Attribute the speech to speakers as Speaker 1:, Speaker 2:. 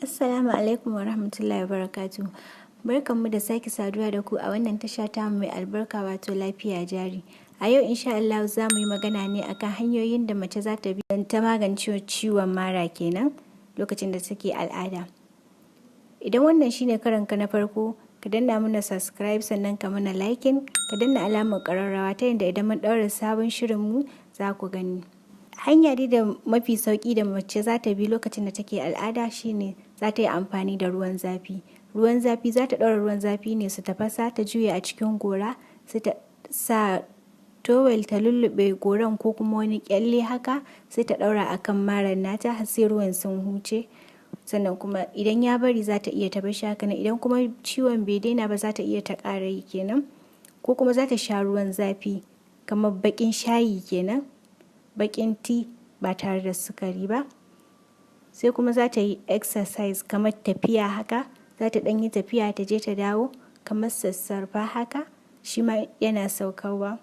Speaker 1: Assalamu alaikum wa rahmatullahi wa barakatuhu. Barkanmu da sake saduwa da ku a wannan tasha tamu mai albarka, wato Lafiya Jari. A yau, insha Allah, za mu yi magana ne akan hanyoyin da mace za ta bi don ta magance ciwon mara kenan lokacin da take al'ada. Idan wannan shine karonka na farko, ka danna mana subscribe, sannan ka mana liking, ka danna alamar ƙararrawa ta yadda idan mun ɗaura sabon shirinmu za ku gani. Hanya dai da mafi sauƙi da mace za ta bi lokacin da take al'ada shine za ta yi amfani da ruwan zafi. Ruwan zafi, za ta ɗaura ruwan zafi ne su tafasa, ta juye a cikin gora, sai ta sa towel ta lulluɓe goran ko kuma wani ƙyalle haka, sai ta ɗaura a kan marar nata har sai ruwan sun huce. Sannan kuma idan ya bari, za ta iya ta bar shi haka nan. Idan kuma ciwon bai daina ba, za ta iya ta ƙara yi kenan. Ko kuma za ta sha ruwan zafi kamar baƙin shayi kenan, baƙin tea ba tare da sukari ba. Sai kuma za ta yi exercise kamar tafiya haka, za ta ɗan yi tafiya ta je ta dawo, kamar sassarfa haka, shi ma yana saukarwa.